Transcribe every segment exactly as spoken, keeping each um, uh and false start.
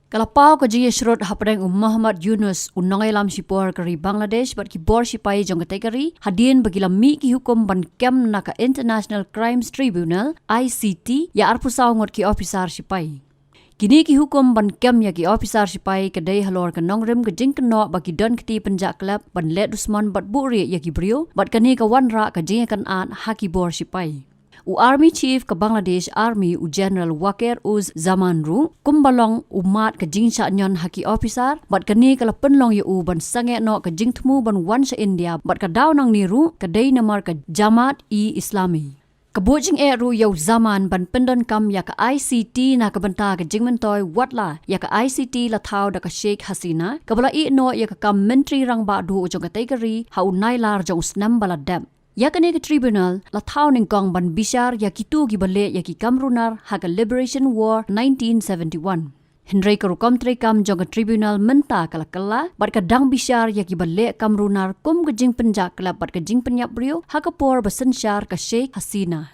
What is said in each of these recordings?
Ka la paw ka jingïashrut hapdeng u Muhammad Yunus, u nongïalam shipor ka ri Bangladesh bad ki bor shipai jong katei ka ri, hadien ba ki la mih ki hukum ban kem na ka International Crimes Tribunal, I C T, ïa arphew saw ngut ki ophisar shipai. Kine ki hukum ban kem ïa ki ophisar shipai ka dei halor ka nongrim ka jingkynnoh ba ki don kti pynjah klep ban leh dusmon bad buhrieh ïa ki briew, bad kane ka wanrah ka jingïakynad ha ki bor shipai. U Army Chief ka Bangladesh Army, u General Waqar-uz-Zaman ruh, kumba long u mad ka jingshah ñion ha ki ophisar, bad kane ka la pynlong ïa u ban sangeh noh ka jingthmu ban wan sha India, bad ka daw nangne ruh ka dei namar ka Jamaat-e-Islami. Ka buh jingeh ruh ïa u Zaman ban pyndonkam ïa ka I C T na ka bynta ka jingmyntoi, watla ïa ka I C T la thaw da ka Sheikh Hasina, kaba la ïeh noh ïa ka kam Myntri Rangbah Duh jong katei ka ri ha u Nailar jong u snem ba la dep. Ïa kane ka tribunal la thaw nyngkong ban bishar ïa kito kiba leh ïa ki kam runar ha ka Liberation War nineteen seventy-one. Hynrei ka rukom treikam jong ka tribunal mynta ka la kylla, bad ka dang bishar ïa kiba leh kam runar kum ka jingpynjah klep bad ka jingpynïap briew ha ka por ba synshar ka Sheikh Hasina.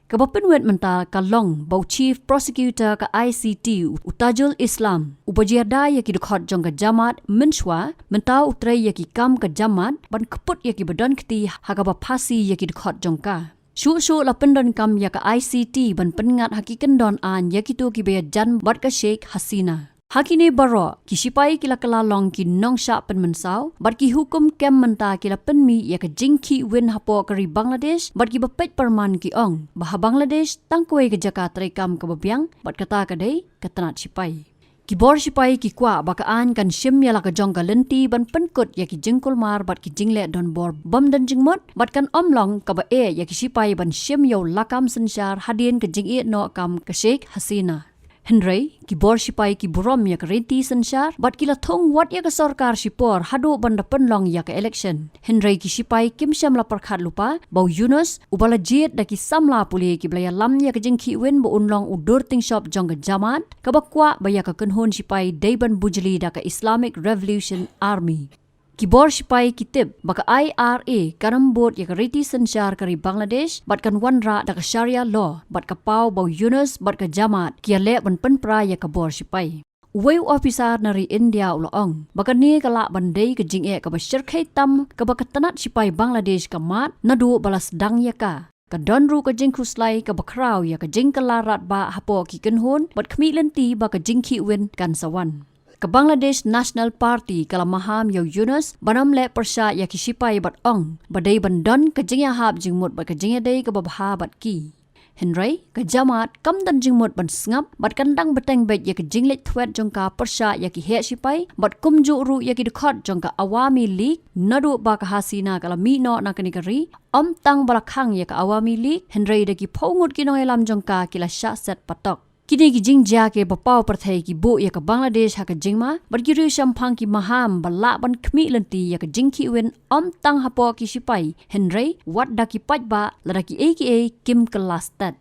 Kaba pynwit mynta ka long ba u Chief Prosecutor ka I C T, u Tajul Islam, uba jia da ïa ki dkhot jong ka Jamaat mynshuwa, mynta u trei ïa ki kam ka Jamaat ban kput ïa kiba don kti ha kaba phasi ïa ki dkhot jong ka. Shuh shuh la pyndonkam ïa ka I C T ban pynngat ha ki kyndon aiñ ïa kito kiba ïajan bad ka Sheikh Hasina. Ha kine baroh ki shipai ki la kylla long ki nongshah pynmynsaw, bad ki hukum kem mynta ki la pynmih ïa ka jingkhih win hapoh ka ri Bangladesh, bad kiba peit pyrman ki ong ba ha Bangladesh tang kawei ka jaka treikam kaba biang, bad kata ka dei ka tnat shipai. Ki bor shipai ki kwah ba ka aiñ kan shim ïa la ka jong ka lynti ban pynkut ïa ki jingkulmar bad ki jingleh donbor bym don jingmut, bad kan ym long kaba eh ïa ki shipai ban shim ïa u lakam synshar hadien ka jingïeh noh kam ka Sheikh Hasina. Hynrei ki bor shipai ki burom ïa ka riti synshar, bad ki la thung wat ïa ka sorkar shipor haduh ban da pynlong ïa ka election. Hynrei ki shipai kim shym la pyrkhat lypa ba u Yunus, uba la jied da ki samla pule kiba la ïalam ïa ka jingkhih win, ba un long u dur tyngshop jong ka Jamaat, kaba kwah ba ïa ka kynhun shipai dei ban bujli da ka Islamic Revolution Army. Ki bor shipai ki tip ba ka I R A kan ym bud ïa ka riti synshar ka ri Bangladesh, bad kan wanrah da ka Sharia law, bad ka paw ba u Yunus bad ka Jamaat ki ïaleh ban pynpra ïa ka bor shipai. Uwei u ophisar na ri India u la ong ba kane ka lah ban dei ka jingeh kaba shyrkhei tam kaba ka tnat shipai Bangladesh ka mad naduh ba la sdang ïa ka. Ka don ruh ka jingkhuslai kaba khraw ïa ka jingkylla radbah hapoh ki kynhun bad khmih lynti ba ka jingkhih win kan sa wan. Ka Bangladesh National Party ka la maham ïa u Yunus ban ym leh pyrshah ïa ki shipai bad ong ba dei ban don ka jingïahap jingmut bad ka jingïadei kaba bha bad ki. Hynrei ka Jamaat kam don jingmut ban sngap, bad kan dang bteng beit ïa ka jingleit thwet jong ka pyrshah ïa ki heh shipai, bad kumjuh ruh ïa ki dkhot jong ka Awami League. Naduh ba ka Hasina ka la mih noh na kane ka ri, ym tang ba la khang ïa ka Awami League, hynrei da ki phew ngut ki nongïalam jong ka ki la shah set patok. Kine ki jingjia kiba paw pyrthei ki buh ïa ka Bangladesh ha ka jingma, bad ki riew shemphang ki maham ba lah ban khmih lynti ïa ka jingkhih win ym tang hapoh ki shipai, hynrei wat da ki paidbah, lada kiei kiei kim kylla stet.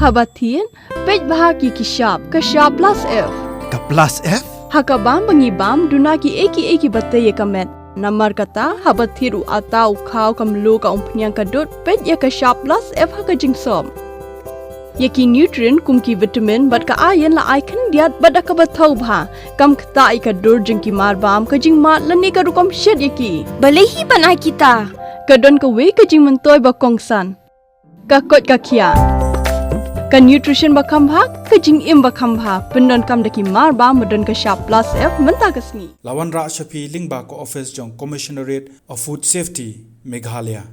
Haba thied, peit bha ki ki shap, ka shap plus F. Ka plus F? Ha ka bam ba ngi bam, duna kiei kiei kiba tei ïa ka met. Namar kata, haba thied u atta u khaw ka mluh ka umphniang ka dud, peit ïa ka shap plus F ha ka jingsop. Ïa ki nutrient kum ki vitamin bad ka iron la ai khyndiat bad da kaba thaw bha. Kam ktah ïa ka dur jong ki mar bam, ka jingmad lane ka rukom shet ïa ki. Balei hi ban ai kita? Ka don kawei ka jingmyntoi ba kongsan. Ka koit ka khiah. Ka nutrition ba kham bha, ka jingim ba kham bha. Pyndonkam da ki mar bam ba don ka shap plus F mynta ka sngi. La wanrah sha phi lyngba ka office jong Commissionerate of Food Safety, Meghalaya.